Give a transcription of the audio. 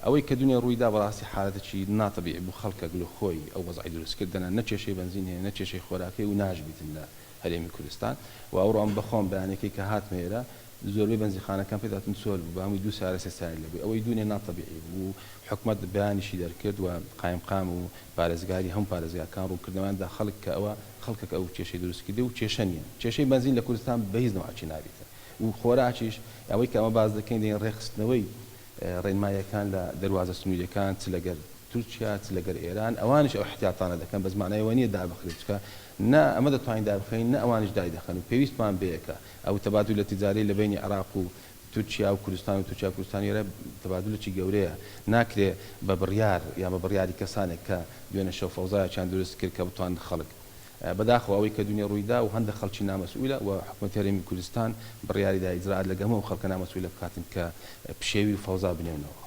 ئەوەی کە دونێ ڕوویدا بەڕاستی حالەتێکی ناتەبیعی بوو، خەڵکەک لە خۆی ئەو وەزعەی دروست کرد، دەنا نە کێشەی بەنزین هەیە نە کێشەی خۆراک هەیە و ناشبیتن لە هەرێمی کوردستان و ئەوڕۆ ئەم بەخۆم بەیانەکەی کە هاتمە ئێرە زۆربەی بەنزینخانەکان پێ دەهاتن چۆل بوو بە هەمووی دوو سارە سێ ساری لێ بوو، ئەوەی دوونێ ناتەبیعی بوو و حکومەت بەیانیشی دەرکرد و قایمقام و پارێزگاری هەموو پارێزگاکان ڕوونکردنەوەیان دا خەڵک کە ئەوە خەڵکەک ئەو کێشەی دروست کردی و کێشە نیە کێشەی بەنزین لە کوردستان بە هیچ نەوعەکی نابیتن و خۆراکیش ئەوەی کە ئەمە باس دەکەین دەین ڕێکخستنەوەی ڕێنماییەکان لە دەروازە سنووریەکان چ لەگەر تورکیا چ لەگەر ئێران ئەوانیش ئەو احتیاطانە دەکەن بەس مانای ئەوە نیە دابخرێت چونکە نە ئەمە دەتوانین دابخەین نە ئەوانیش دایدەخەن و پێویستمان بەیەکە ئەو تەبادولە تیجاریەی لە بەینی عێراق و تورکیا و کوردستان و تورکیا و کوردستان و ئێران تەبادولێکی گەورەیە ناکرێ بە بڕیار یا بە بڕیاری کەسانێک کە دوێنێ شەو فەوزایەکیان دروست کرد کە بتوانن خەڵک بەداخەوە ئەوەی کە دونێ ڕوویدا و هەندە خەڵکی نامەسئولە و حکومەتی هەرێمی کوردستان بڕیاری دا ئیجرائات لەگە هەموو ئەو خەڵکە نامەسئولە بکاتن کە پشێوی و فەوزا بنێونەوە.